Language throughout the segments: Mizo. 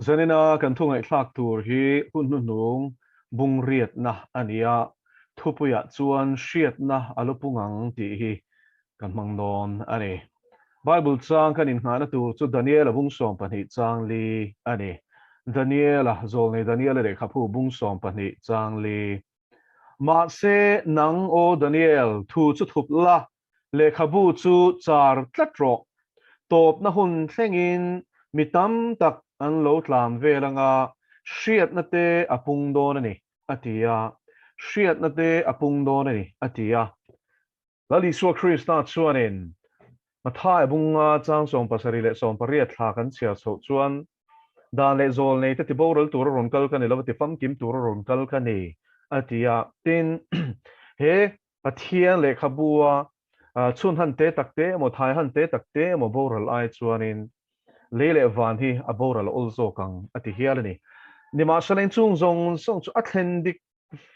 Zanina kan thu ngaihthlak tur hi hun hnuhnung bung riatna a ni a, thupuiah chuan hriatna a lu pung ang tih hi kan hmang dawn a ni. Bible chang kan inngahna tur chu Daniela bung 12 chang li a ni. Daniela, Zawlnei Daniela lehkhabu bung 12 chang li. Mahse, nang, aw Daniel, thu chu thup la, Lehkhabu chu char tlat rawh. Tawpna hun thlengin mi tam tak an lo tlan vel anga hriatna te a pung dawn a ni, a ti a. Hriatna te a pung dawn a ni, a ti a. Lal Isua Krista chuanin Mathai bunga chang 70 leh 18 thla kan chhiar chhoh chuan, Dan leh zawl nei te tiboral tura rawn kal ka ni lo va, tifamkim tura rawn kal ka ni, a ti a. Tin, he Pathian lehkhabua chhun han te tak te emaw, thai han te tak te emaw boral ai chuanin lei leh van hi a boral a awl zawk ang a ti hial a ni. Nimahsela inchung zawng zawng chu a thlen dik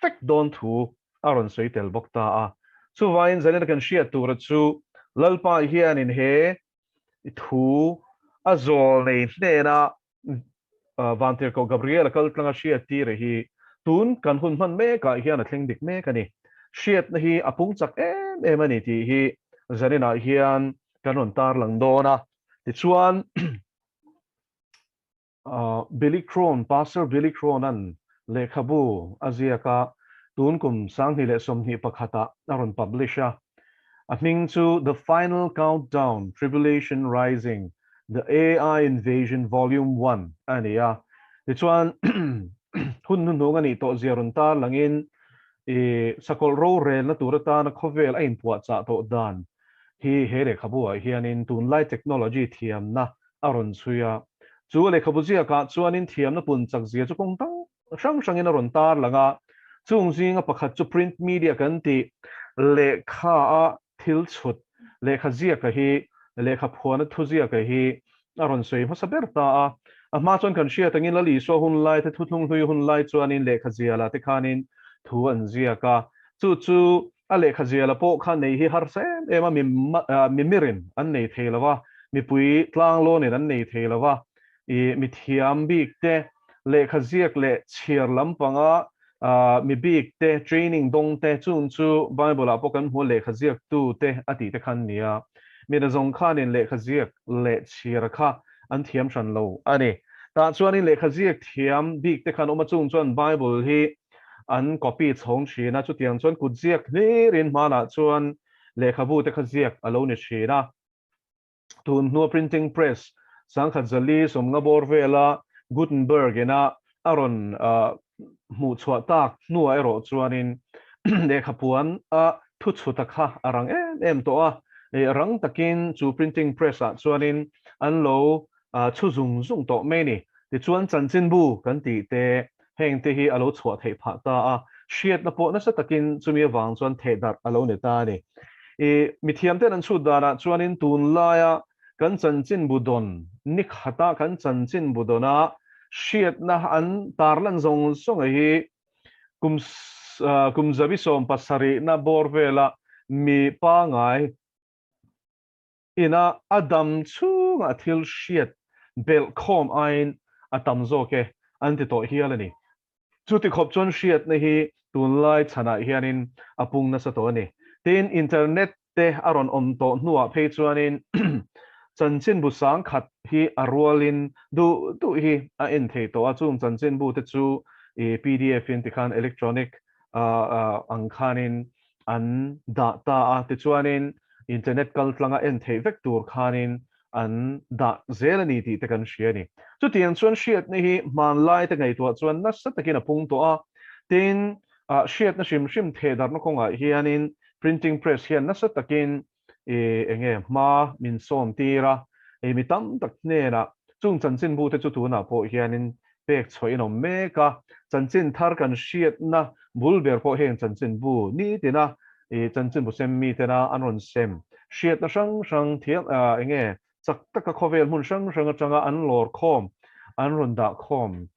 vek dawn thu a rawn sawi tel bawk ta a. Chuvangin zanin a kan hriat tura chu Lalpa hianin he thu a zawl nei hnena Vantirhkoh Gabriel-a kal tlanga hriattir hi tun kan hun hman mekah hian a thleng dik mek a ni. Hriatna hi a pung chak em em a ni tih hi zaninah hian kan rawn tarlang dawn a. Tichuan, Billy Crone, Pastor Billy Crone-a'n lehkhabu a ziak a, tun kum 2021-ah a rawn publish a. A hming chu The Final Countdown, Tribulation Rising, The AI Invasion Volume One a ni a. Tichuan, hun hnuhnung a nih tawh zia rawn tar langin i sakawlh rorelna tur atana khawvel a inpuahchah tawh dan hi he lehkhabu-ah hianin tunlai technology thiamna a rawn chhui a. Chu lehkhabu ziakah chuanin thiamna pun chak zia chu kawng tam hrang hrangin a rawn tar lang a, chung zinga pakhat chu print media kan tih lehkha a thil chhut, lehkha ziaka hi, lehkha phuana thu ziaka hi a rawn sawi hmasa ber ta a. A hma chuan kan hriat angin Lal Isua hun lai te, thuthlung hlui hun lai chuanin lehkha ziala te khanin thu an ziak a, chu chu a lehkha ziala pawh kha nei hi harsa em em a, mimirin an nei thei lo va, mipui tlanglawnin an nei thei lo va, i mithiam bik te, lehkha ziak leh chhiar lampanga mi bik te, training dawng te, chung chu Bible ah pawh kan hmu a, lehkha ziak tu te a tih te khan nia. Mi nazawng khanin lehkha ziak leh chhiar kha an thiam hran lo a ni. Tah chuanin lehkha ziak thiam bik te khan awm a, chung chuan Bible hi an copy chhawng thin a, chutiang chuan kut ziak hlirin hmanah chuan lehkhabu te kha ziak a lo ni thin a. Tun hnua printing press 1004 sawmnga bawr vela Gutenberg ina a rawn hmuh chhuah tak hnuah erawh chuanin lehkhapuan a thuchhuta kha a rang em em tawh a, rang takin chu printing press ah chuanin an lo chhu zung zung tawh mai a ni. Tichuan chanchinbu kan tih te Heng te hi a lo chhuah theih phah ta a, hriatna pawh nasa takin chumi avang chuan thehdarh a lo ni ta a ni. I mithiam ten an chhut danah chuanin tunlaia kan chanchinbu dawn, ni khata kan chanchinbu dawna hriatna an tarlan zawng zawnga hi kum kum zabi 70na bawr vela mi pangai Ina a dam chhungah thil hriat belh khawm aiin a tam zawk e an ti tawh hial a ni. Chuti khawp chuan hriatna hi tunlai chhanah hianin a pung nasa tawh a ni. Tin, internet te a rawn awm tawh hnuah phei chuanin chanchinbu sangkhat hi a rualin duh duh hi a en thei tawh a, chung chanchinbu te chu pdf in tikhan electronic ang khanin an dah ta a, tichuanin internet kal tlanga en theih vek tur khanin an dah zel a ni tih te kan hria a ni. Chutiang chuan hriatna hi hmanlai te ngaihtuah chuan nasa takin a pung tawh a, tin, hriatna hrim hrim thehdarhna kawngah hianin printing press hian nasa takin i enge hma min sawn tir a, i mi tam tak hnenah chung chanchinbu te chu tunah pawh hianin pek chhuah in awm mek a, chanchin thar kan hriatna bul ber pawh heng chanchinbu nitina i chanchinbu sem mi tena an rawn sem hriatna hrang hrang thiam enge chak taka khawvel hmun hrang hrang atanga an lawr khawm an rawn dah khawm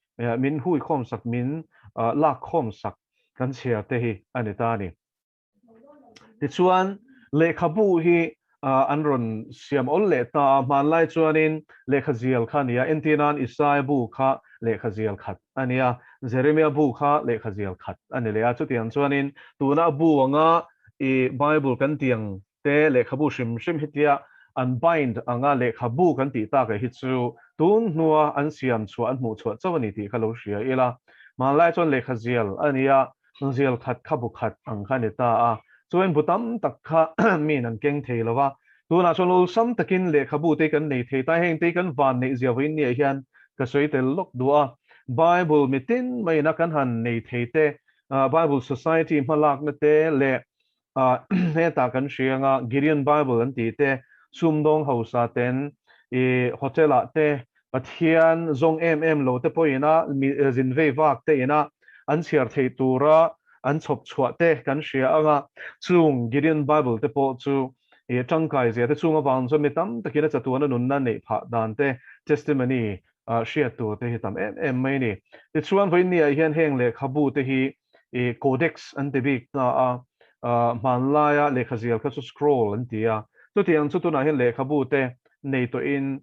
min hui khawm sak min lak khawm sak kan chhiar te hi a ni ta a ni. Tichuan, lehkhabu hi an rawn siam awl leh ta a, hmanlai chuanin lehkha zial kha a ni a, entirnan Isaia bu kha lehkha zial khat a ni a, Jeremia bu kha lehkha zial khat a ni leh a, chutiang chuanin tuna a bu anga i Bible kan tih ang te lehkhabu hrim hrim hetia an bind anga lehkhabu kan tih tak hi chu tun hnua an siam chhuah an hmuh chhuah chauh a ni tih kha lo hria ila. Hmanlai chuan lehkha zial a ni a, zial khat kha bu khat ang kha a ni ta a, chuan bu tam tak kha miin an keng thei lo va, tunah chuan awlsam takin lehkhabu te kan nei thei ta, heng te kan van neih zia vawiin niah hian ka sawi tel lawk duh a, Bible mitin maiin a kan han nei thei te, Bible Society hmalakna te leh Hetah kan hria anga Gideon Bible an tih te, sumdawng hausa ten i hotel ah te Pathian zawng em em lo te pawh ina zin vei vak te ina an chhiar theih tura an chhawp chhuah te kan hria anga chung Gideon Bible te pawh chu i tangkai zia te chung avang chuan mi tam takin a chatuana nunna neih phah dan te testimony hriat tur te hi tam em em mai a ni. Tichuan vawiinniah hian heng lehkhabu te hi i codex an ti bik ta a, hmanlaia lehkha zial kha chu scroll an ti a, chutiang chu tunah hian lehkhabu te nei tawhin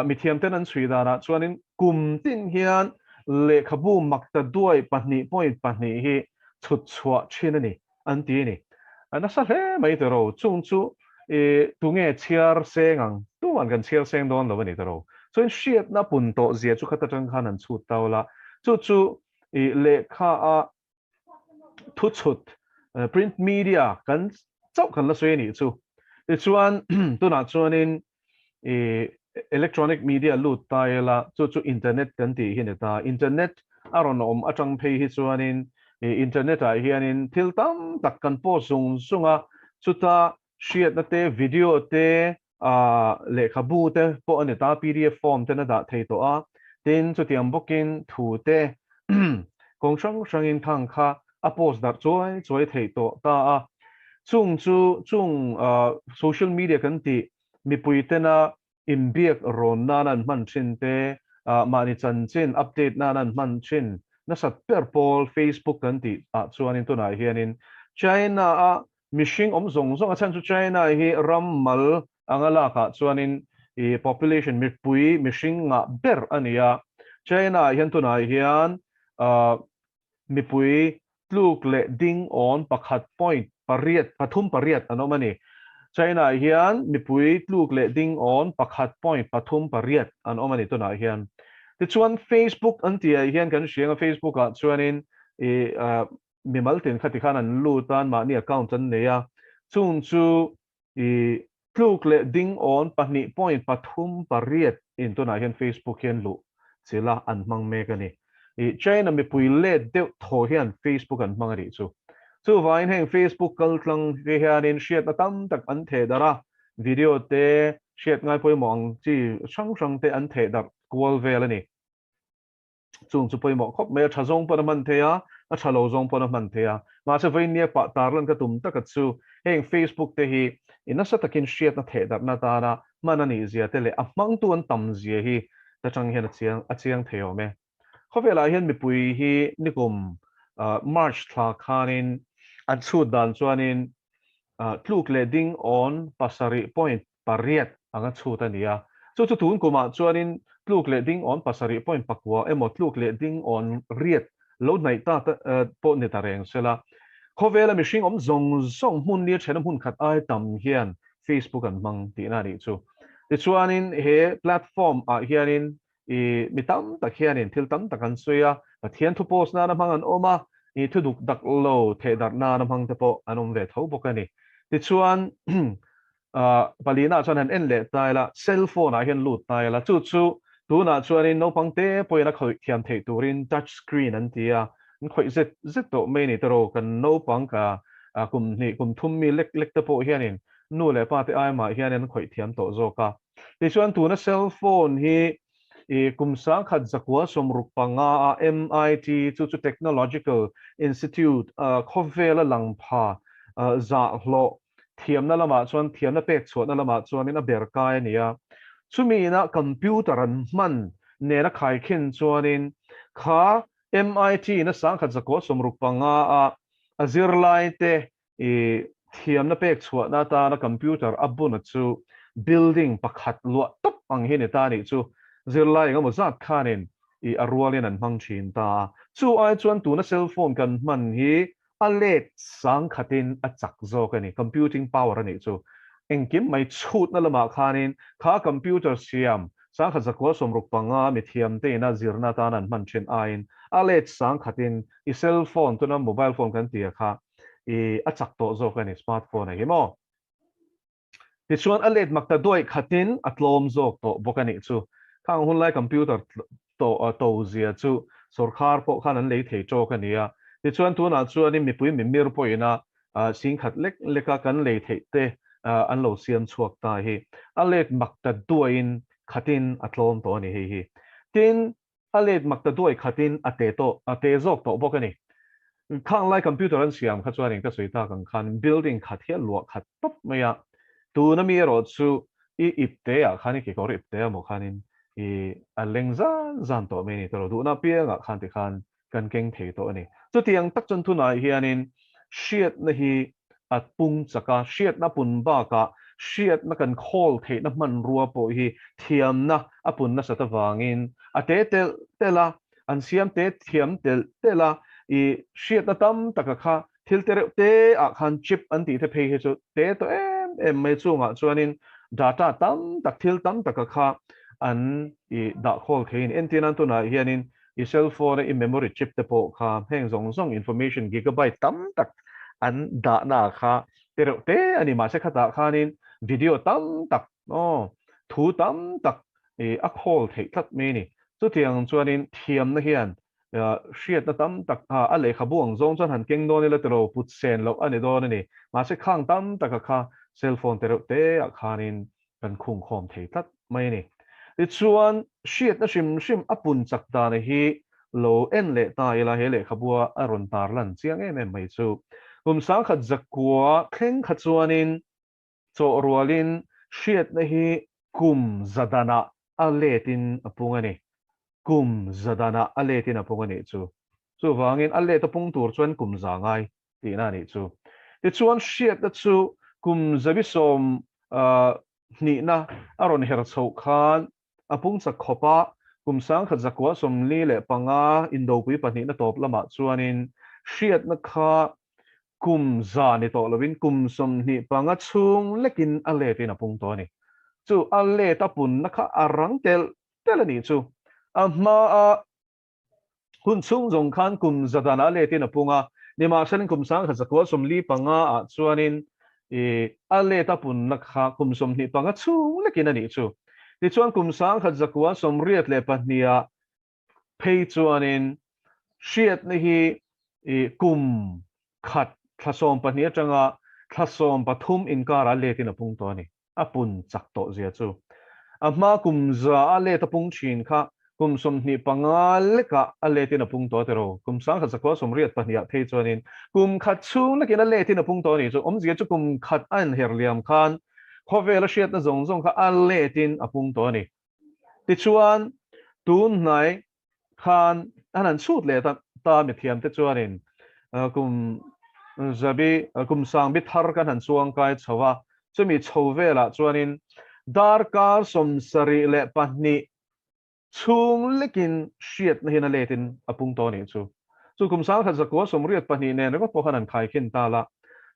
mithiam ten an chhui danah chuanin kum tin hian lehkhabu makta duai 2.2 hi chhut chhuah thin a ni an ti a ni. A nasa hle mai tiro, chung chu i tunge chhiar seng ang, tuman kan chhiar seng dawn lo a ni tiro. Chuan hriatna pun tawh zia chu khat atang khan an chhut tau la, chu chu i lehkha a thu chhut print media kan chauh kan la sawi a nih chu. Tichuan tunah chuanin i electronic media lut ta ila chu chu internet kan tih hi ni ta. Internet a rawn awm atang phei hi chuanin i internet ah hianin thil tam tak kan post zung zung a, chuta hriatna te, video te, Lehkhabu te pawh a ni ta, pdf form ten a dah thei tawh a, tin chutiang bawkin thu te kawng hrang hrangin khang kha a post darh chuai chuai theih tawh ta a. Chung chu chung social media kan tih mipui tena inbiak rawn nana an hman thin te, mahni chanchin update nana an hman thin nasat ber pawl Facebook kan tih ah chuanin tunah hianin China-a Mihring awm zawng zawng a chhan chu China hi ram mal anga lakah chuanin i population mipui mihring ngah ber a ni a. China ah hian tunah hian mipui tluk leh ding awn pakhat point pariat pathum pariat an awm a ni. China ah hian mipui tluk leh ding awn pakhat point pathum pariat an awm a ni tunah hian. Tichuan Facebook an tih ah hian kan hria anga Facebook ah chuanin i Mimal tin khati khan an lut a, anmahni account an nei a, chung chu i tluk leh ding awn 2.38 in tunah hian Facebook hian luh chila an hmang mek a ni. I China mipui let deuh thaw hian Facebook an hmang a nih chu. Chuvangin heng Facebook kaltlang te hianin hriatna tam tak an theh darh a, video te, hriat ngai pawimawh ang chi hrang hrang te an theh darh kual vel a ni. Chung chu pawimawh khawp mai a, tha zawng pawn a hman thei a, a tha lo zawng pawn a hman thei a. Mahse vawiinnia pah tarlan ka tum taka chu heng Facebook te hi i nasa takin hriatna thehdarhna atana hman a nih zia te leh a hmangtu an tam zia hi ta chang hian a chiang a chiang thei awm e. Khawvelah hian mipui hi nikum March thla khanin an chhut dan chuanin tluk leh ding awn pasarih point pariat anga chhut a ni a. Chu chu tun kumah chuanin tluk leh ding awn pasarih point pakua emaw tluk leh ding awn riat lo hnaih ta pawh ni ta reng sela. Khawvela mihring awm zawng zawng hmun nia thena hmun khat ai tam hian Facebook an hmang tihna a nih chu. Tichuanin he platform ah hianin I mi tam tak hianin thil tam tak an sawi a, Pathian thu post nana hmang an awm a, i thu duk dak lo thehdarh nana hmang te pawh an awm ve tho bawk a ni. Tichuan, palina chuan han en leh ta ila, cell phone ah hian lut ta ila, chu chu tunah chuanin naupang te pawhin a khawih thiam theih turin touch screen an ti a, an khawih zet zet tawh mai a ni tawrh, kan naupang ka kum hnih kum thum mi lek lek te pawh hianin nu leh pa te ai mah hianin an khawih thiam tawh zawk a. Tichuan tuna cell phone hi i kum 1965 a MIT chu chu Technological Institute khawvela lang pha zah hlawh thiamna lamah chuan thiamna pek chhuahna lamah chuanin a ber kai a ni a. Chumi ina computer an hman nena khaikhin chuanin kha MIT in a 1965 a a zirlaite i thiamna pek chhuahna atana computer a buna chu building pakhat luah tawp ang hi ni ta nih chu zirlai engemaw zat khanin i a rualin an hmang thin ta a. Chu ai chuan tuna cell phone kan hman hi a let sang khatin a chak zawk a ni, computing power a nih chu. Engkim mai chhutna lamah khanin kha computer siam 1965 mithiamte ina zirna atan an hman thin aiin a let sang khatin i cell phone tuna mobile phone kan tia kha i a chak tawh zawk a ni, smartphone a hi maw. Tichuan a let mak ta duaih khatin a tlawm zawk tawh bawk a nih chu. Khang hunlai computer to zia chu sorkar pawh khan an lei thei tawk a ni a. Tichuan tunah chuanin mipui mimir pawhin a singkhat lek leka kan lei theih te an lo siam chhuak ta hi a let mak ta duaihin khatin a tlawm tawh a ni hei hi. Tin, A let mak ta duai khatin a te tawh, a te zawk tawh bawk a ni. Khang lai computer an siam kha chuanin ka sawi tak ang khan building khat hi a luah khat tawp mai a, tuna mi erawh chu i ipte ah khan i kekawr ipte emaw khanin i a leng zan zan tawh mai a ni tawh lo, duhna apiangah khan tikhan kan keng thei tawh a ni. Chutiang tak chuan tunah hianin hriatna hi a pung chak a, hriatna pun bakah hriatna kan khawl theihna hmanrua pawh hi thiamna a pun nasat avangin a te telh telh a, an siam te thiam telh telh a, i hriatna tam taka kha thil te reuh te ah khan chip an tih te phei hi chu te tawh em em mai chungah chuanin data tam tak thil tam taka kha an i dah khawl thei a ni. Entirnan tunah hianin I cell phone a i memory chip te pawh kha heng zawng zawng information gigabyte tam tak an dahna ah kha te reuh te a ni. Mahse khatah khanin video tam tak aw thu tam tak i a khawl theih tlat mai a ni. Chutiang chuanin thiamna hian hriatna tam tak a lehkhabu ang zawng chuan han keng dawn ila tiraw put sen loh a ni dawn a ni. Mahse khang tam taka kha cell phone te reuh te ah khanin kan khung khawm thei tlat mai a ni. Tichuan, hriatna hrim hrim a pun chak dana hi lo en leh ta ila he lehkhabua a rawn tar lan chiang em em mai chu. Kum 10,000 zakua thleng kha chuanin chawh rualin hriatna hi kum zadanah a letin a pung a ni. Kum zadanah a letin a pung a nih chu. Chuvangin a let a pung tur chuan kum za ngai tihna a nih chu. Tichuan hriatna chu kum 70 hnihna a rawn her chhoh khan a pung chak khawp a, kum 1945 indopui pahnihna tawp lamah chuanin hriatna kha kum za ni tawh lovin kum 25 chhung lekin a letin a pung tawh a ni. Chu a let a punna kha a rang telh telh a nih chu. A hmaa Hun chhung zawng khan kum za dan a letin a pung a, nimahselin kum 1945 ah chuanin i a let a punna kha kum 25 chhung lekin a nih chu. Tichuan kum 1982 ah phei chuanin hriatna hi i kum khat thla 12 atanga thla 13 inkarah letin a pung tawh a ni. a pun chak tawh zia chu. A hma kum za a let a pung thin kha kum 25 lekah a letin a pung tawh a tiro. Kum 1982 ah phei chuanin kum khat chhung lekin a letin a pung tawh a nih chu. Awmzia chu kum khat a inher liam khan khawvel a hriatna zawng zawng kha a letin a pung tawh a ni. Tichuan tun hnai khan an han chhut leh ta ta mithiamte chuanin kum zabi kum sangbi thar kan han chuang kai chho a, chumi chho velah chuanin darkar 72 chhung lekin hriatna hian a letin a pung tawh a nih chu. Chu kum 1982 nen ringawt pawh khan an khaikhin ta la,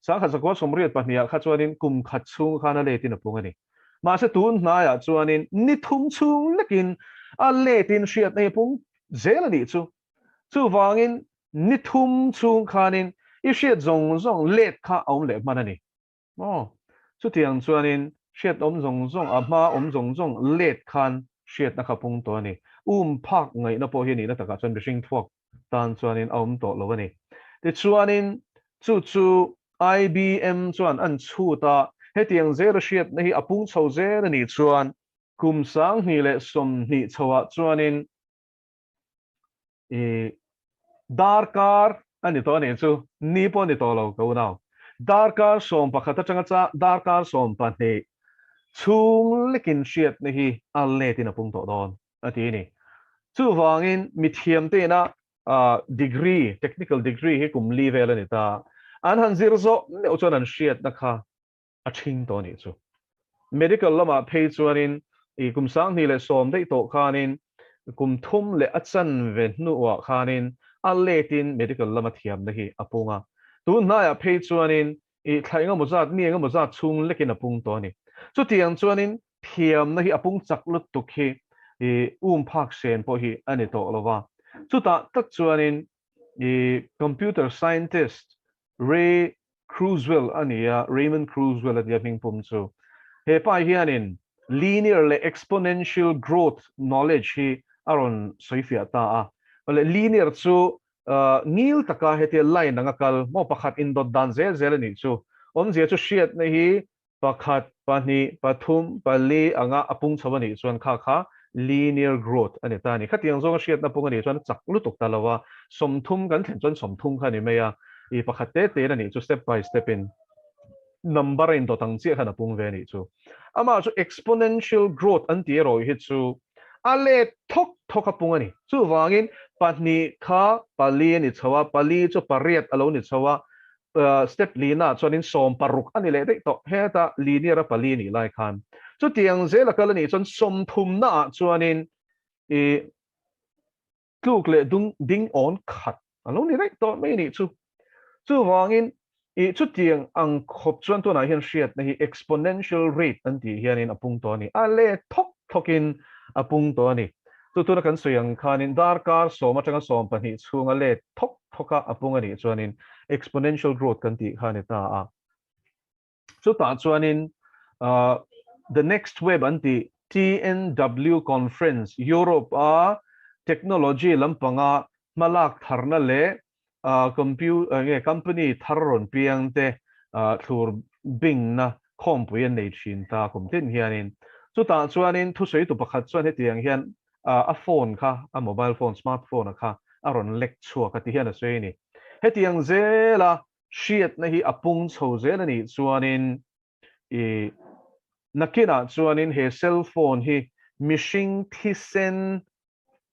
1982 ah kha chuanin kum khat chhung khan a letin a pung a ni. Mahse tun hnaiah chuanin ni thum chhung lekin a letin hriatna hi a pung zel a nih chu. Chuvangin ni thum chhung khanin i hriat zawng zawng let kha a awm leh hman a ni. Maw? Chutiang chuanin hriat awm zawng zawng, a hma awm zawng zawng let khan hriatna kha pung tawh a ni. Um phak ngaihna pawh hi nihna takah chuan mihring thuak tan chuanin a awm tawh lo a ni. Tichuanin chu chu IBM chuan an chhut a, hetiang zela hriatna hi a pung chho zel a nih chuan kum 2020 chhoah chuanin i darkar a ni tawh a nih chu, ni pawh a ni tawh lo ka unau. Darkar 11 atanga cha darkar 12 chhung lekin hriatna hi a letin a pung tawh dawn. a ti a ni. Chuvangin mithiam te ina degree, technical degree hi kum li vel a ni ta. An han zir zawh meuh chuan an hriatna kha a ṭhing tawh a nih chu. Medical lamah phei chuanin i kum 2010 daih tawh khanin kum thum leh a chanve hnuah khanin a letin medical lama thiamna hi a pung a. Tun hnaiah phei chuanin i thla engemaw zat, mi engemaw zat chhung lekin a pung tawh a ni. Chutiang chuanin thiamna hi a pung chak lutuk hi i um phak sen pawh hi a ni tawh lo va. Chutah tak chuanin i computer scientist Ray Kurzweil a ni a, Raymond Kurzweil a nia hming pum chu. He pa hianin linear leh exponential growth knowledge hi a rawn sawifiah ta a. Awle linear chu ngil taka hetia line anga kal maw pakhat indawt dan zel zel a nih chu. Awmzia chu hriatna hi Pakhat, pahnih, pathum, pali anga a pung chho a nih chuan kha kha linear growth a ni ta a ni. Khatiang zawnga hriatna pung a nih chuan a chak lutuk ta lo a, 30 kan thlen chuan 30 kha a ni mai a, i pakhat te tein a nih chu step by step in number a indawt ang chiah khan a pung ve a nih chu. Amah chu exponential growth an tih erawh hi chu a let thawk thawk a pung a ni. Chuvangin pahnih kha pali a ni chho a, pali chu pariat a lo ni chho a, Step lina chuanin 16 a ni leh daih tawh. Heta linear a pali nih lai khan chutiang zel a kal a nih chuan 30 naah chuanin i tluk leh dung ding awn khat a lo ni daih tawh mai nih chu. Chuvangin i chutiang ang khawp chuan tunah hian hriatna hi exponential rate an tih hianin a pung tawh a ni. A let thawk thawkin a pung tawh a ni. Chu tuna kan sawi ang khanin darkar sawm atanga 12 chhunga let thawk thawka a pung a nih chuanin exponential growth kan tih kha a ni ta a. Chutah chuanin The Next Web an tih TNW Conference Europe a technology lampanga hmalak tharna leh nge company thar rawn piang te thlur bingna khawmpui an nei thin ta kum tin hianin. Chutah chuanin thusawitu pakhat chuan hetiang hian a phone kha, a mobile phone, smart phone a kha a rawn lek chhuak a ti hian a sawi a ni. Hetiang zela hriatna hi a pung chho zel a nih chuanin i nakinah chuanin he cell phone hi mihring thisen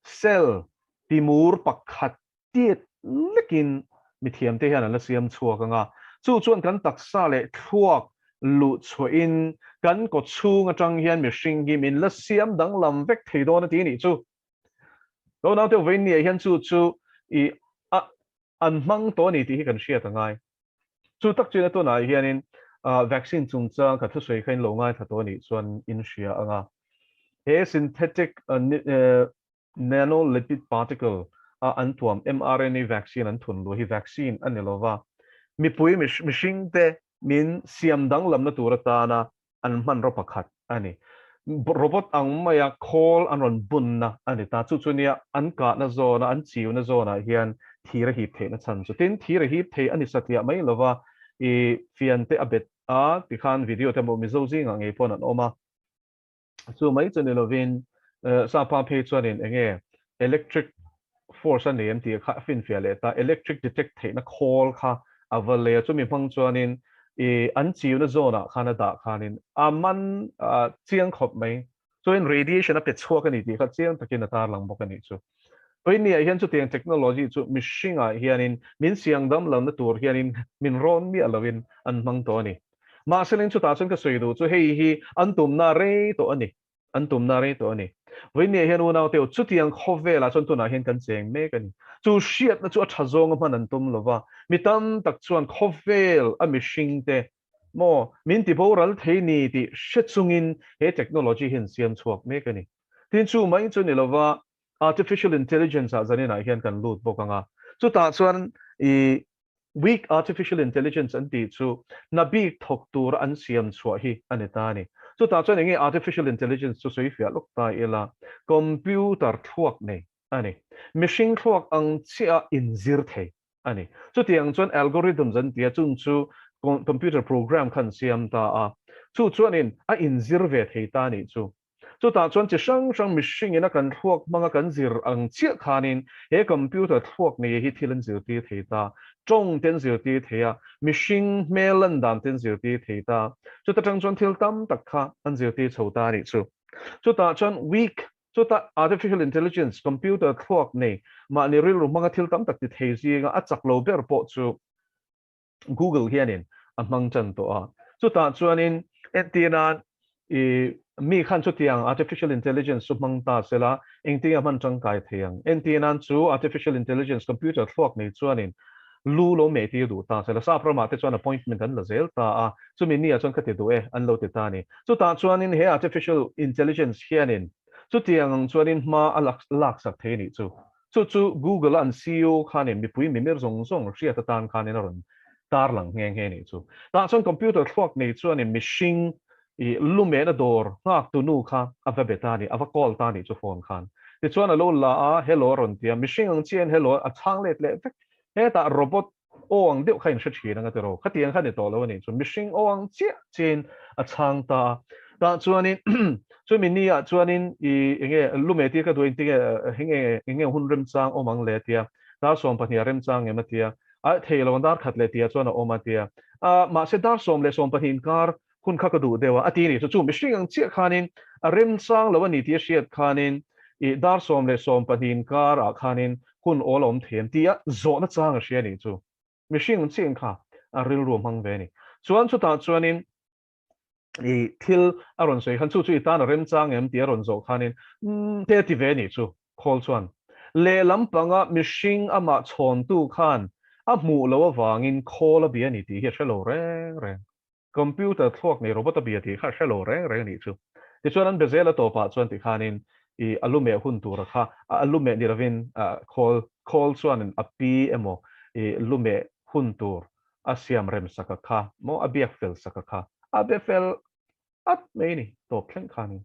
cell timur pakhat tiat lekin mithiamte hian an la siam chhuak ang a, chu chuan kan taksa leh thluak luh chhuahin kan kaw chhung atang hian mihring hi min la siam danglam vek thei dawn a ti nih chu. Lo naute vawiin hian chu chu i a an hmang tawh a ni tih hi kan hriat a ngai. Chu tak chuan a tunah hianin vaccine chungchang ka thusawi kha in lo ngaithla tawh a nih chuan in hria ang a. He synthetic Nano lipid particle a an tuam mRNA vaccine an thun luah hi vaccine a ni lova, mipui mihring te min siam danglamna tur atana an hmanraw pakhat a ni. Robot ang maia khawl an rawn bunna a ni ta. Chu chu nia an kahna zawna an chiuna zawnah hian thir a hip theihna chhan chu. Tin, thir a hip thei a ni satliah mai lova, i fian te a bet a tikhan video te maw Mizo zingah ngei pawn an awm a. Chu mai chu ni lovin Sapa phei chuanin eng nge electric force a nei em tih kha a finfiah leh ta. Electric detect theihna khawl kha a va lei a, chumi hmang chuanin i an chiuna zawnah khan a dah khanin a man chiang khawp mai. Chuanin radiation a pe chhuak a ni tih kha chiang takin a tarlang bawk a nih chu. Pawinia hian chutiang technology chu mihringah hianin min siang damlohna tur hianin min rawn miah lovin an hmang tawh a ni. Mahse chutah chuan ka sawi duh chu hei hi an tumna rei tawh a ni, an tumna rei tawh a ni. Vawinia hian unaute u, chutiang khawvelah chuan tunah hian kan cheng mek a ni. Chu hriatna chu a tha zawnga hman an tum lova, mi tam tak chuan khawvel a mihringte maw min ti boral thei ni tih hre chungin he technology hi an siam chhuak mek a ni. Tin chu mai chu ni lova artificial intelligence ah zaninah hian kan lut bawk ang a, chutah chuan i Weak Artificial Intelligence an tih chu hna bik thawk tura an siam chhuah hi a ni ta a ni. Chutah chuan enge Artificial Intelligence chu sawi fiah lawk ta ila, computer thluak nei a ni. Mihring thluak ang chiah a inzir thei a ni. Chutiang chuan algorithms an ti a, chung chu computer program kha an siam ta a. Chu chuanin a inzir ve thei ta a nih chu. Chutah chuan chi hrang hrang mihringin a kan thluak hmanga kan zir ang chiah khanin he computer thluak nei hi thil an zirtir thei ta, tawng te an zirtir thei a, mihring hmel lan dan te an zirtir thei ta. Chuta tang chuan thil tam tak kha an zirtir chho ta a nih chu. Chutah chuan weak, chutah artificial intelligence, computer thluak nei, mahni rilru hmanga thil tam tak ti thei zinga a chak lo ber pawh chu. Google hianin a hmang tan tawh a. Chutah chuanin entirnan i mi khan chutiang artificial intelligence chu hmang ta sela engtin a hman tangkai thei ang? Entirnan chu artificial intelligence computer thluak nei chuanin lu lo meh tir duh ta sela sap ramah te chuan appointment an la zel ta a, chumi ni ah chuan ka ti duh e an lo ti ta a ni. Chutah chuanin he artificial intelligence hianin chutiang ang chuanin hma a laksak thei a nih chu. Chu chu Google-a an ceo khanin mipui mimir zawng zawng hriat atan khanin a rawn tarlang nghe nghe nih chu. Tah chuan computer thluak nei chuanin mihring i lumehna dawr nghaktu nu kha a va be ta a ni, a va call ta a nih chu phone khan. Tichuan a lo la a, hello a rawn ti a, mihring ang chiahin hello a chhang let leh vek. Hetah robot aw ang deuh kha in hre thin ang a ti ro. Khatiang kha ni tawh lo a nih chu. Mihring aw ang chiah chiahin a chhang ta a. Tah chuanin chumi ni ah chuanin i enge lume tir ka duh a intinge enge enge hun remchang awm ang le a tia. Dar 12 a remchang em a tia. A thei lo ang dar khat leh tia chuan a awm a tia. A mahse dar 10 leh 12 inkar hun kha ka duh deuh a a ti a ni. Chu chu mihring ang chiah khanin a remchang lo a ni tih a hriat khanin i dar 10 leh 12 inkar ah khanin hun awl a awm thei em tia zawhna chang a hria a nih chu. Mihring ang chiah in kha a rilru a hmang ve a ni. Chuan chutah chuanin i thil a rawn sawi khan chu chu i tan a remchang em tih a rawn zawh khanin umm te a ti ve a nih chu khawl chuan. Lehlam panga mihring amah chhawntu khan a hmuh loh avangin khawl a bia a ni tih hi a hre lo reng reng. Computer thluak nei robot a bia tih kha a hre lo reng reng a nih chu. Tichuan an be zel a tawpah chuan tikhanin i a lumeh hun tura kha a lumeh ni lovin khawl khawl chuanin a pi emaw i lumeh hun tur a siam rem sak a kha maw a biak fel sak a kha a be fel at mai a ni tawp thleng khanin.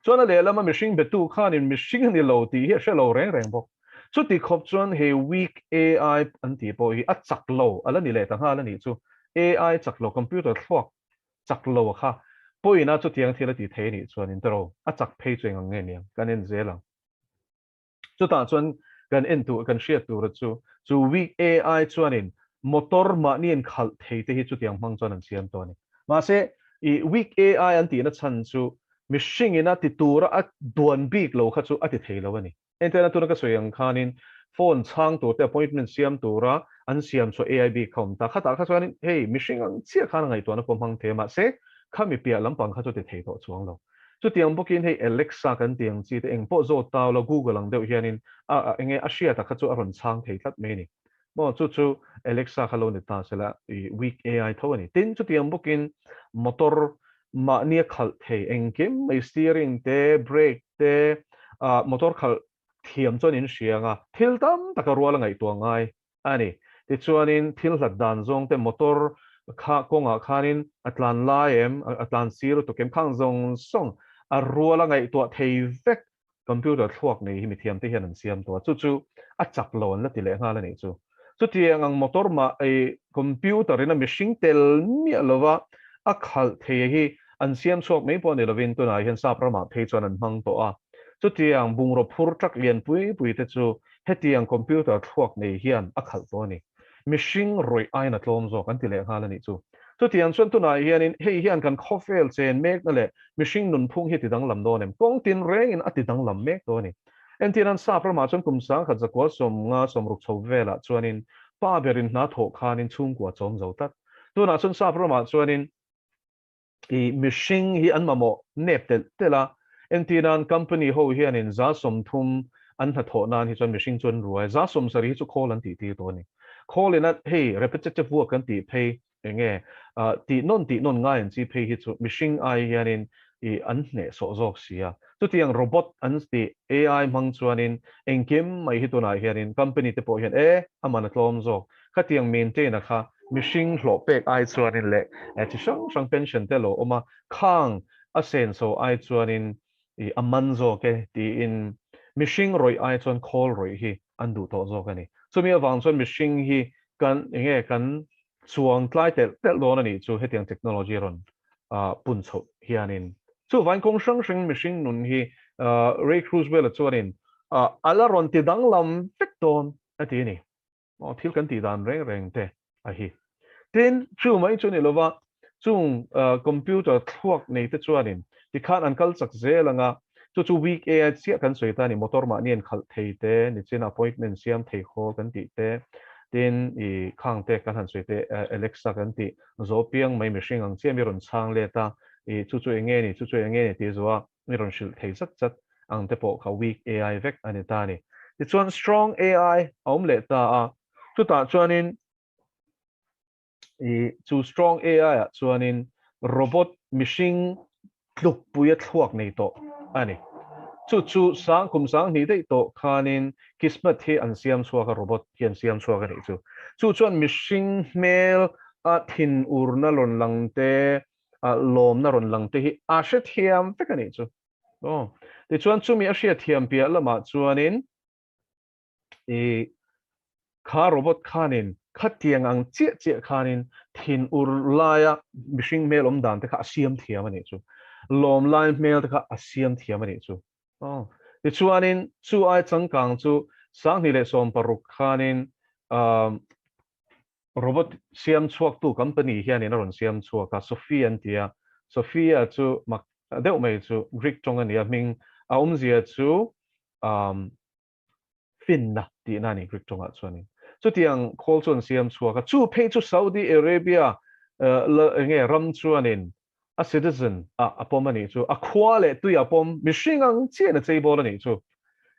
Chuan a lehlama mihring betu khanin mihring a ni lo tih hi a hre lo reng reng bawk. Chuti khawp chuan he weak AI an tih pawh hi a chak lo a la ni leh ta nghal a nih chu. AI chak lo, computer thluak chak lo a kha pawhin a chutiang thil a ti thei a nih chuan in tawrh a chak phei chu eng ang nge niang kan en zel ang. Chutah chuan kan en tur, kan hriat tura chu, chu weak AI chuanin motor mahni in khalh thei te hi chutiang hmang chuan an siam tawh a ni. Mahse, i weak AI an tihna chhan chu mihringin a ti tura a duan bik lo kha chu a ti thei lo a ni. Entirna tuna ka sawi ang khanin phone chhang tur te appointment siam tura an siam chhuah AI bik kha awm ta. Khatah kha chuanin hei mihring ang chiah khan a ngaihtuahna pawh hmang thei a mahse khami piah lampang kha chu ti thei tawh chuang lo. Chutiang bawkin hei Alexa kan tih ang chi te eng pawh zawt tau la Google ang deuh hianin a enge a hriata kha chu a rawn chhang thei tlat mai a ni. Maw chu chu Alexa kha lo ni ta sela i weak AI tho a ni. Tin chutiang bawkin motor mahnia khalh thei engkim mai steering te, brake te, ah motor khalh thiam chuan in hria anga thil tam taka rual a ngaihtuah ngai a ni. Tichuanin thil hlat dan zawng te motor kha kawngah khanin a tlan lai em, a tlan sir lutuk em khang zawng zawng a rual a ngaihtuah thei vek Computer thluak nei hi mithiamte hian an siam tawh a, chu chu a chak lo an la ti leh nghal a nih chu. Chutiang ang motor mah ei computer in a mihring tel miah lova a khalh thei hi an siam chhuak mai pawh ni lovin tunah hian sap ramah phei chuan an hmang tawh a. Chutiang bungraw phur truck lian pui pui te chu hetiang computer thluak nei hian a khalh tawh a ni. Mihring rawih aiin a tlawm zawk an ti leh nghal a nih chu. Chutiang chuan tunah hianin hei hian kan khawvel chen mekna leh mihring nunphung hi a ti danglam dawn em? Kawng tin rengin a ti danglam mek dawn a ni. Entir an sap ramah chuan kum 1000 zakua 50 60 chho velah chuanin pa berin hna thawh khanin chhungkua chawm zo tlat. Tunah chuan sap ramah chuanin I mihring hi an mamawh nep telh telh a, entirnan company ho hianin 30% an hnathawh nan hi chuan mihring chu an ruai, 70% hi chu khawl an tih tir tawh a ni. Khawlin a hei repetitive work kan tih phei enge tih nawn tih nawn ngai an chi phei hi chu mihring ai hianin i an hnehsawh zawk si a. Chutiang robot an tih AI hmang chuanin engkim mai hi tunah hianin company te pawh hian e a man a tlawm zawk Khatiang maintain-a kha mihring hlawh pek ai chuanin leh chi hrang hrang pension te lo awm a, khang a senso ai chuanin i a man zawk e tiin mihring rawih ai chuan khawl rawih hi an duh tawh zawk a ni. Chumi avang chuan mihring hi kan enge kan chuang tlai telh telh dawn a nih chu hetiang technology rawn pun chhoh hianin. Chuvangin kawng hrang hrang mihring nun hi Ray Kurzweil-a chuanin a la rawn ti danglam vek dawn a ti a ni. Aw thil kan tih dan reng reng te a hi. Tin, chu mai chu ni lova, chung computer thluak nei te chuanin tikhan an kal chak zel anga, chu chu week AI chiah kan sawi ta a ni, motor mahni an khalh thei te, nichin appointment siam thei khawl kan tih te, Tin, i khang te kan han sawi te Alexa kan tih zawh piang mai mihring ang chiah mi rawn chhang let a, i chu chu eng nge ni, chu chu eng nge ni tih zawh a mi rawn hrilh thei zat zat ang te pawh kha weak AI vek a ni ta a ni. Tichuan strong AI a awm leh ta a, chutah chuanin i chu strong AI ah chuanin robot mihring tlukpui a thluak nei tawh a ni. Chu chu sang kum sang hnih daih tawh khanin Kismet hi an siam chhuak a, robot hi an siam chhuak a nih chu. Chu chuan mihring hmel a thin urna rawn lang te, lawmna rawn lang te hi a hrethiam vek a nih chu. Aw. Tichuan chumi a hriatthiam piah lamah chuanin I kha robot khanin khatiang ang chiah chiah khanin thin ur laia mihring hmel awm dan te kha a siam thiam a nih chu. Lawm lai hmel te kha a siam thiam a nih chu. Aw. Tichuanin chu ai changkang chu 2016 khanin umm robot siam chhuaktu company hianin a rawn siam chhuak a, Sophia an ti a. Sophia chu mak deuh mai chu Greek tawng a ni a, hming a awmzia chu umm finna tihna a ni Greek tawngah chuanin. Chutiang khawl chu an siam chhuak a, chu phei chu Saudi Arabia enge ram chuanin a citizen ah a pawm a nih chu, a khua leh tui a pawm, mihring ang chiahin a cheibawl a nih chu.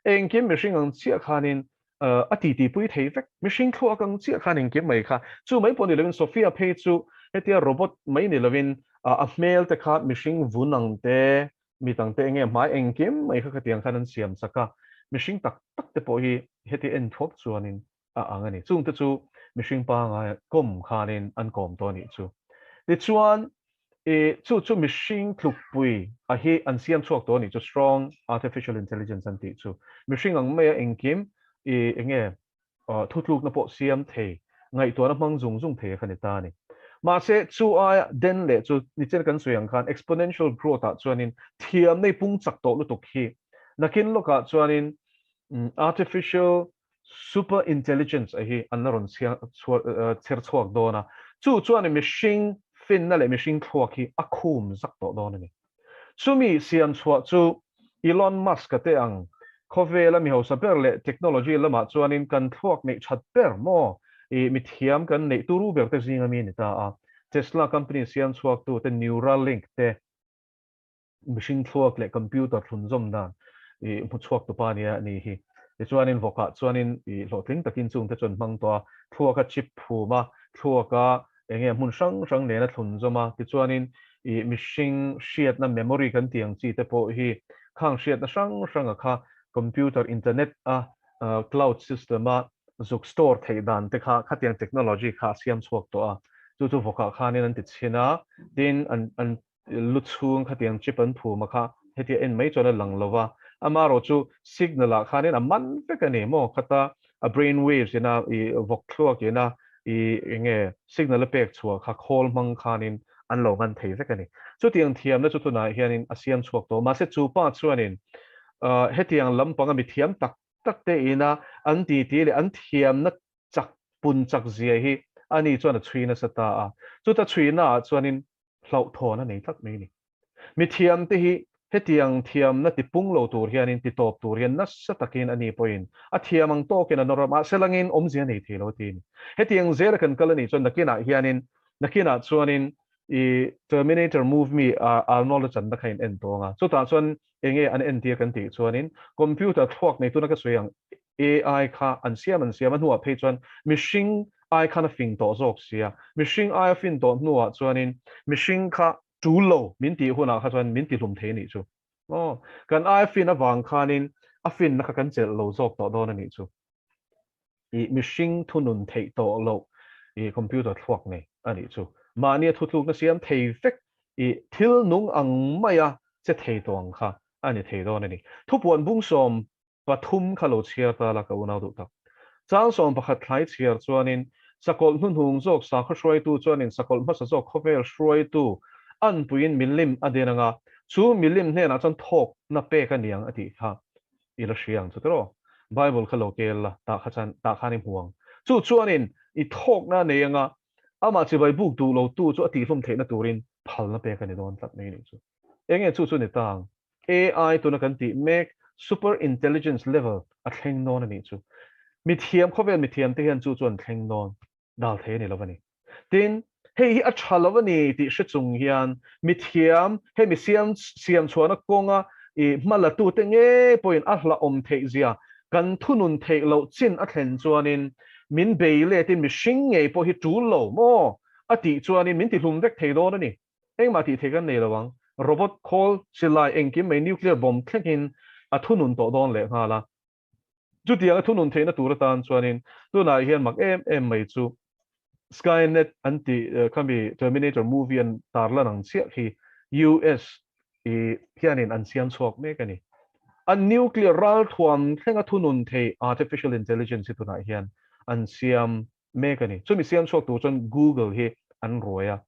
Engkim mihring ang chiah khanin a titi pui thei vek, mihring thluak ang chiah khan engkim mai kha. Chu mai pawh ni lovin Sophia phei chu hetia robot mai ni lovin a hmel te kha mihring vun ang te, Mi dangte enge hmai engkim mai kha khatiang khan an siam chak a, mihring tak tak te pawh hi heti en thuak chuanin a ang a ni. Chungte chu mihring pangai kawm khanin an kawm tawh a nih chu. Tichuan, i chu chu mihring tlukpui a hi an siam chhuak tawh a nih chu, strong artificial intelligence an tih chu. Mihring ang maia engkim i enge Thutlukna pawh siam thei, ngaihtuahna hmang zung zung thei a kha ni ta a ni. Mahse, chu aia den leh chu nichen kan sawi ang khan exponential growth ah chuanin thiamna i pung chak tawh lutuk hi. Nakin lawkah chuanin artificial super intelligence a hi an la rawn chher chhuak dawn a, chu chuanin mihring finna leh mihring thluak hi a khum zak tawh dawn a ni. Chumi siam chhuah chu Elon Musk-a te ang khawvela mi hausa ber leh technology lamah chuanin kan thluak neih that ber maw i mithiam kan neih turu ber te zinga mi a ni ta a. Tesla company siam chhuaktu te Neuralink te mihring thluak leh computer thlunzawm dan i hmu chhuak tu pa nia ni hi. Tichuanin vawkah chuanin i hlawhtling takin chungte chuan hmang tawh a, thluaka chip phum a, thluaka Enge hmun hrang hrang nena thlunzawm a, tichuanin ih mihring hriatna memory kan tih ang chi te pawh hi khang hriatna hrang hranga kha computer internet a cloud system a zuk store theih dan te kha khatiang technology kha a siam chhuak tawh a, chu chu vawkah khanin an ti chhin a, tin an an lu chhung khatiang chip an phum a kha hetia en mai chuan a lang lo va, amaherawh chu signal ah khanin a man vek a ni maw khata a brain waves ina i vawk thluak ina i enge signal a pek chhuah kha khawl hmang khanin an lo man thei vek a ni. Chutiang thiamna chu tunah hianin a siam chhuak tawh mahse chu pa chuanin hetiang lampanga mithiam tak tak te ina an titi leh an thiamna chak pun chak zia hi ani chuan a chhui nasa ta a, chuta chhuina ah chuanin hlauhthawn a nei tlat mai a ni. Mithiamte hi hetiang thiamna tipung lo tur hianin titawp tur hian nasa takin a ni pawhin a thiam ang tawkin a nawr a, mahse langin awmzia nei thei lo a ti a ni. Hetiang zela kan kal a nih chuan nakinah hianin nakinah chuanin i Terminator movie a Arnold a channa kha in en tawng a, chutah chuan enge an entir kan tih chuanin computer thluak neituna ka sawi ang AI kha an siam an siam a hnuah phei chuan mihring ai khan a fing tawh zawk sia, mihring ai a fin tawh hnuah chuanin mihring kha tul lo min tih hunah kha chuan min tihlum thei a nih chu. Aw, kan ai a fin avang khanin a finna kha kan chelh lo zawk tawh dawn a nih chu. I mihring thunun theih tawh loh i computer thluak nei a nih chu. Mahni a thutlukna siam thei vek i thil nung ang maia che thei tawh ang kha a ni thei dawn a ni. Thupuan bung 13 kha lo chhiar ta la ka unau duh tak. Chang 11 thlai chhiar chuanin sakawlh hnuhnung zawk sakhaw hruaitu chuanin sakawlh hmasa zawk khawvel hruaitu anpuiin milim a din anga chu milim hnenah chuan thawkna pek a niang a tih kha i la hria ang chu tiraw? Bible kha lo kel la tah kha chuan tah khan i hmu ang. Chu chuanin i thawkna a nei anga amah chibai buk duh lo tu chu a tihhlum theihna turin phalna pek a ni dawn tlat mai a nih chu. Enge chu chu ni ta ang? AI tuna kan tih mek super intelligence level a thleng dawn a nih chu. Mithiam, khawvel mithiam te hian chu chu an thleng dawn dal thei a ni lo a ni. Tin, hei hi a tha lo a ni tih hre chung hian mithiam, hemi siam siam chhuahna kawnga i hma latute ngei pawhin a hlauhawm theih zia kan thunun theih loh chin a thlen chuanin min bei letin mihring ngei pawh hi tul lo maw a tih chuanin min tihlum vek thei dawn a ni. Engmah tih theih kan nei lo ang. Robot khawl, silai engkim mai nuclear bomb thlengin a thunun tawh dawn lehnghal a. Chutiang a thunun theihna tur atan chuanin tunah hian mak em em mai chu Skynet an tih khami Terminator movie an tarlan ang chiah khi US i hianin an siam chhuak mek a ni. An nuclear ralthuam thlenga thunun thei artificial intelligence hi tunah hian an siam mek a ni. Chumi siam chhuak tur chuan Google hi an ruai a.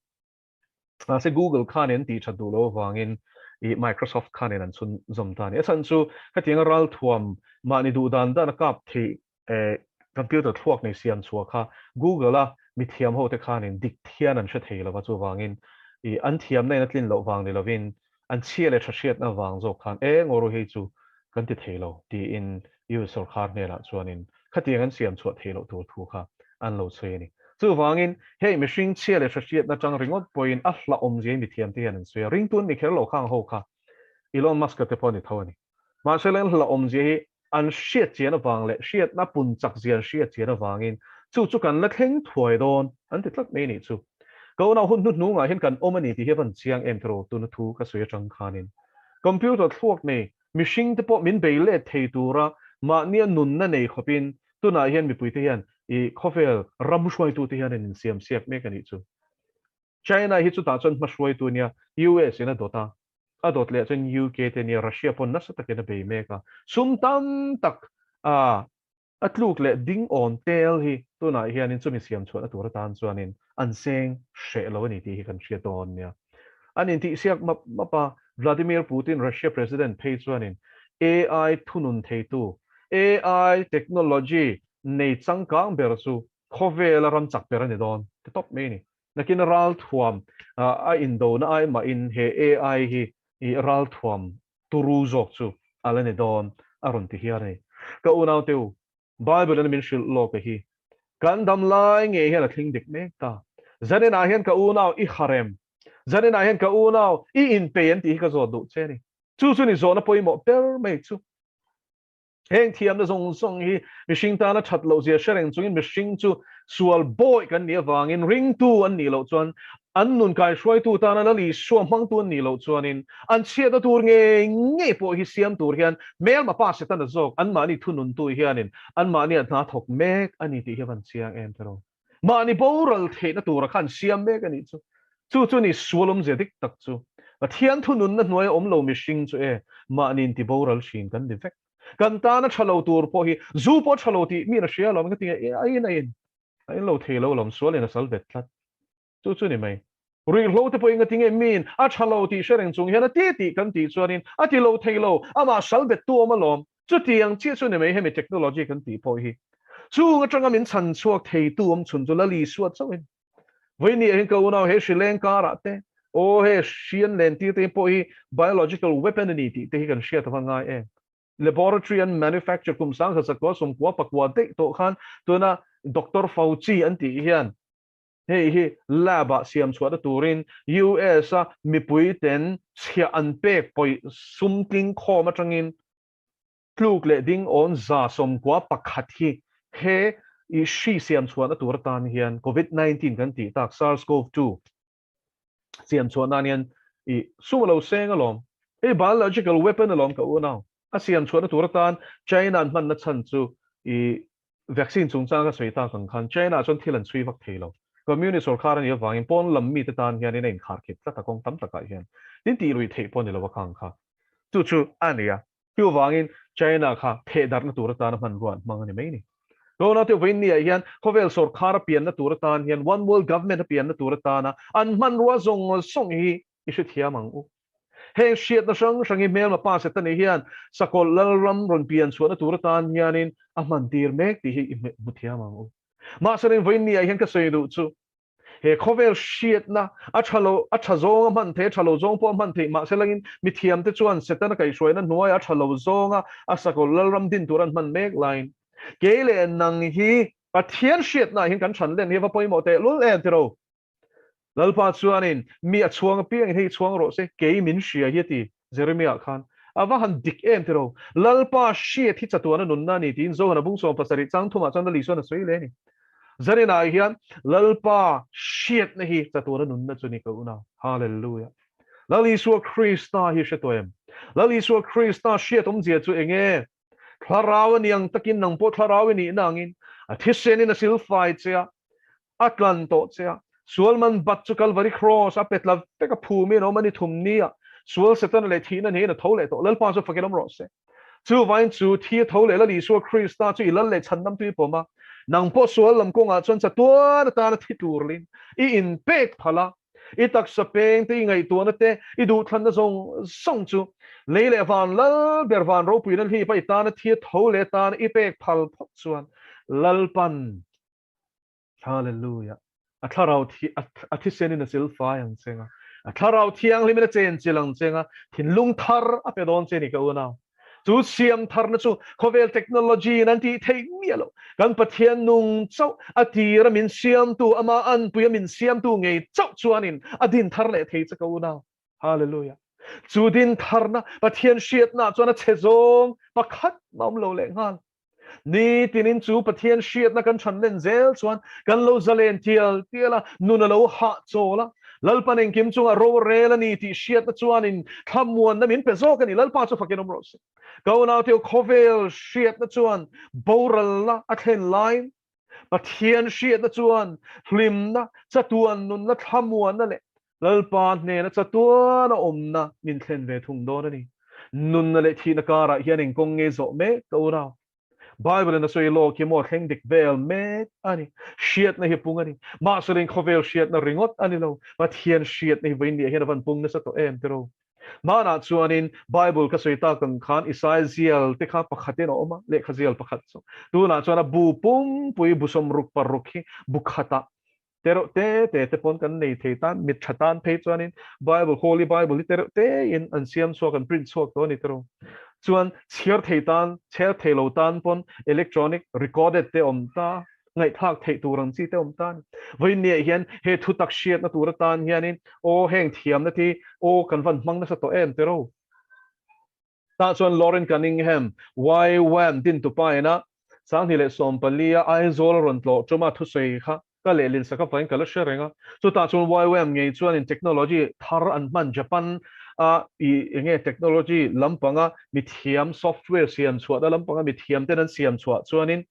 Mahse Google khanin an tih that duh loh avangin i Microsoft khanin an chhun zawm ta a ni. A chhan chu hetianga ralthuam mahni duh dan dan a kap theih computer thluak nei siam chhuah kha Google a mithiam ho te khanin dik thian an hre thei lova, chuvangin i an thiamna in a tlin loh vang ni lovin an chhia leh tha hriatna vang zawk khan eng aw ru hei chu kan ti thei lo tiin US sorkar hnenah chuanin khatiang an siam chhuah theih loh tur thu kha an lo sawi a ni. Chuvangin, hei mihring chhia leh hre-hriatna chang ringawt pawhin a hlauhawmzia hi mithiamte hian an sawi a, ringtu an ni kher lo khang ho kha Elon Musk-a te pawh a ni tho a ni. Mahse, leng hlauhawmzia hi an hriat chian avang leh hriatna pun chakzia an hriat chian avangin chu chu kan la thleng thuai dawn an ti tlat mai a nih chu. Ka unau hun hnuhnungah hian kan awm a ni tih hi a van chiang em tiraw tuna thu ka sawi atang khanin computer thluak nei Mihring te pawh min bei let thei tura mahnia nunna nei khawpin tunah hian mipuite hian i khawvel ram hruaitute hian an insiam siak mek a nih chu. China hi chutah chuan hmahruaitu a nia, US in a dawt a, a dawt leh chuan UK te a nia, Russia pawn nasa takin a bei mek a, sum tam tak a A tluk leh ding awn tel hi tunah hianin chumi siam chhuahna tur atan chuanin an seng hreh lo a ni tih hi kan hria dawn nia. An intihsiak map map a, Vladimir Putin Russia President phei chuanin AI thunun theitu, AI technology nei changkang ber chu khawvela ram chak ber a ni dawn ti tawp mai a ni. Nakin ralthuam a indona ai mahin he AI hi ralthuam turu zawk chu a la ni dawn a rawn ti hian a ni. Ka unaute u, Bible in min hrilh lawk a hi. Kan dam lai ngei hian a thling dik mek ta. Zaninah hian ka unau i harem, zaninah hian ka unau i inpei an tih hi ka zawt duh che a ni. Chu chu ni zawhna pawimawh ber mai chu. Heng thiamna zawng zawng hi mihring tana that loh zia hre reng chungin mihring chu sual bawi kan nih avangin ringtu an nih loh chuan an nun kaihruaitu tana Lal Isua hmangtu an nih loh chuanin an chhiatna tur ngei ngei pawh hi siam tur hian hmelma pa Setana zawk anmahni thununtu hianin anmahni a hna thawk mek a ni tih hi a van chiang em tiraw? Mahni boral theihna tura khan siam mek a nih chu. Chu chu ni sual awmzia dik tak chu. Pathian thununna hnuaia awm lo mihring chu e, mahni inti boral thin kan ni vek. Kan tana tha lo tur pawh hi zu pawh tha lo tih miin a hria alawm, engati nge a in a in a in lo thei lo alawm, sualin a sal vet tlat. Chu chu ni mai. Ruihhlo te pawh engati nge miin a tha lo tih hre reng chung hian a ti tih kan tih chuanin a ti lo thei lo, amah sal bettu awm alawm. Chutiang chiah chu ni mai hemi technology kan tih pawh hi. Chung atanga min chhan chhuak theitu awm chhun chu Lal Isua chauhin. Vawiin ah hian ka unau he hrileng karah te, aw he hrian len tir te pawh hi biological weapon a ni tih te hi kan hriat ava ngai em. Laboratory an manufacture kum 1940 pakua daih tawh khan tuna Doctor Fauci an tih hian Hei hi lab ah siam chhuahna turin US a mipui ten chhiah an pek pawih sum tling khawm atangin tluk leh ding awn 91 hi he i hri siam chhuahna tur atan hian Covid 19 kan tih tak SARS CoV 2 siam chhuah nan hian i sum a lo seng alawm. Hei biological weapon alawm ka unau. A siam chhuahna tur atan China an hmanna chhan chu i Vaccine chungchang ka sawi tak ang khan China chuan thil an chhui vak thei lo. Communist sorkar a nih avangin pawn lam mite tan hianin a inkhar khip tlat a, kawng tam takah hian tin tih lui theih pawh a ni lo a khang kha. Chu chu a ni a. Chu vangin China kha theh darhna tur atana hmanrua an hmang a ni mai ni. Tuna te vawiin niah hian khawvel sorkar a pianna tur atan hian One World Government a pianna tur atana an hmanrua zawng zawng hi i hrethiam ang u. Heng hriatna hrang hrang hi hmelma pa Setani hian sakawlh lalram rawn pian chhuahna tur atan hianin a hman tir mek tih hi i hmu thiam ang u. Mahse vawiin niah hian ka sawi duh chu he khawvel hriatna a tha lo, a tha zawng a hman theih, a tha lo zawng pawh a hman theih, mahse langin mithiamte chuan Setana kaihhruaina hnuaiah a tha lo zawnga a sakawlh lalram din tur an hman mek laiin. Kei leh nang hi Pathian hriatnaah hian kan ṭhan len hi a va pawimawh teh lul em tiro. Lalpa chuanin mi a chhuang apiangin hei chhuang rawh se, kei min hria hi a ti Jeremiah khan. A va han dik em tiro. Lalpa hriat hi chatuana nunna a ni tiin Johana bung 17 chang thumah chuan Lal Isuan a sawi leh a ni. Zaninah hian Lalpa hriatna hi chatuana nunna chu ni ka unau. Hallelujah. Lal Isua Krista hi hre tawh em? Lal Isua Krista hriat awmzia chu eng nge? Thlarau a ni ang takin nang pawh thlarau i nihna angin a thisenin a silfai che a, a tlan tawh che a. Sual man bat chu Kalvari Kraws a petla vek a phumin a awm a ni thum nia sual Setana leh thihna hnehin a tho leh tawh. Lalpa chu fakin awm rawh se. Chuvain chu thi a tho leh Lal Isua Krista chu i lal leh chhandam tui pawm a, nang pawh sual lam kawngah chuan chatuan atana thi turlin i inpek phal a. I taksa peng te, i ngaihtuahna te, i duhthlanna zawng zawng chu lei leh van lal ber van ropuina hlip a i tana thi a tho leh atana i pek phal phawt chuan Lalpan Hallelujah a thlarau thi a thisenin a silfai ang cheng a, a thlarau thianghlimin a chenchilh ang cheng a, thinlung thar a pe dawn che ni ka unau. Chu siam tharna chu khawvel technology in an tih theih miah loh. Kan Pathian nung chauh a tira min siamtu, ama anpuia min siamtu ngei chauh chuanin a din thar leh thei che ka unau. Hallelujah. Chu din tharna Pathian hriatna chuan a chhe zawng pakhat mah awm lo leh nghal. Ni tinin chu Pathian hriatna kan chhan len zel chuan kan lo zalen tial tial a, nun a lo hahchawl a. Lalpan engkim chungah ro a rel a ni tih hriatna chuanin thlamuanna min pe zawk a ni. Lalpa chu fakin awm rawh se. Ka unauteu khawvel hriatna chuan boralna a thlen laiin Pathian hriatna chuan hlimna, chatuan nunna, thlamuanna leh Lalpa hnena chatuan a awmna min thlen ve thung dawn a ni. Nunna leh thihna karah hian eng kawng nge zawh mek ka unau? Bible in a sawi lawk hi maw thleng dik vel mek a ni. Hriatna hi pung a ni. Mahse khawvel hriatna ringawt a ni lo. Pathian hriatna hi vawiin niah hian a van pung nasa tawh em tiraw? Hmanah chuanin Bible ka sawi tak ang khan Isaiah zial te kha pakhatin a awm a, lehkha zial pakhat chu. Tunah chuan a bu pumpui bu 66 hi bu khatah te reuh te te te pawn kan nei thei tan, mit tha tan phei chuanin Bible, Holy Bible hi te reuh tein an siam chhuak, an print chhuak tawh a ni tiraw. Chuan chhiar thei tan, chhiar thei lo tan pawn electronic recorded te awm ta. Ngaihthlak theih tur ang chi te awm ta a ni. Vawiinniah hian he thu tak hriatna tur atan hianin aw heng thiamna te hi aw kan van hmang nasa tawh em tiraw? Tah chuan Lauren Cunningham, YWAM dintupa ina 2014 a Aizawl a rawn tlawh ṭuma thusawi kha ka lehlin sak avangin ka la hre reng a. Chutah chuan YWAM ngei chuanin technology thar an hman Japan a i enge technology lampanga mithiam software siam chhuahna lampanga mithiam ten an siam chhuah chuanin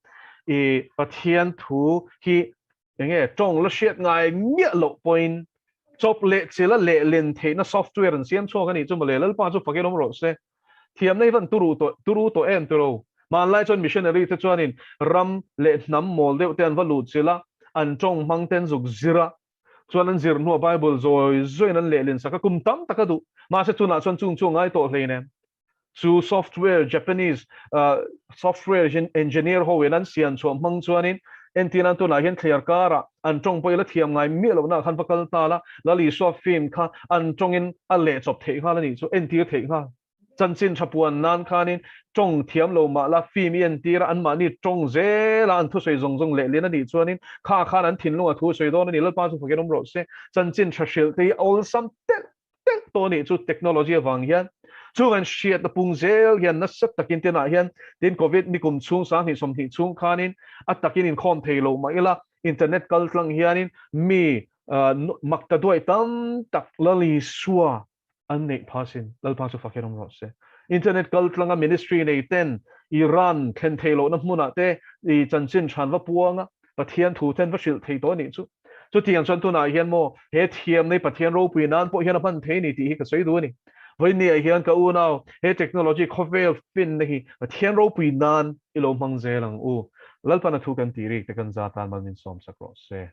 I Pathian thu hi enge tawng la hriat ngai miah loh pawhin chawp leh chila lehlin theihna software an siam chhuak a nih chu mawle, Lalpa chu fakin awm rawh se. Thiamna hi van turu tawh turu tawh em tiro. Hmanlai chuan missionary te chuanin ram leh hnam mawl deuh te an va luh chilh a, an tawng hmang te an zuk zir a, chuan an zir hnuah Bible zawi zawiin an lehlin sak a, kum tam tak a duh. Mahse tunah chuan chung chu a ngai tawh hleinem. Chu software Japanese software engineer ho in an siam chhuah hmang chuanin entir nan tunah hian thliar karah an tawng pawh ila thiam ngai miah lohna khan va kal ta la, Lal Isua film kha an tawngin a leh chawp theih nghal a nih chu, entir theih nghal. Chanchin tha puan nan khanin tawng thiam lo mah la film i entir a, anmahni tawng zela an thusawi zawng zawng lehlin a nih chuanin kha khan an thinlunga thu sawi dawn a ni, Lalpa chu fakin awm rawh se. Chanchin tha hrilh te hi a awlsam telh telh tawh a nih chu technology avang hian chung an hriatna pung zel hian nasa takin tinah hian tin covid nikum chhung 2020 chhung khanin a takin inkhawm thei lo mah ila internet kal tlang hianin mi makta duai tam tak Lal Isua an neih pha sin Lalpa chu fak hian awm rawh se internet kal tlanga ministry nei ten Iran thlen thei lohna hmunah te i chanchin than va puanga Pathian thu ten va hrilh thei tawh a nih chu. Chutiang chuan tunah hian maw he thiamna hi Pathian ropui nan pawh hian a hman thei a ni tih hi ka sawi duh a ni. Vawiinniah hian ka unau he technology khawvel finna hi Pathian ropui nan i lo hmang zel ang u. Lalpana thu kan tih rik te kan za tan mal min sawm sak rawh se.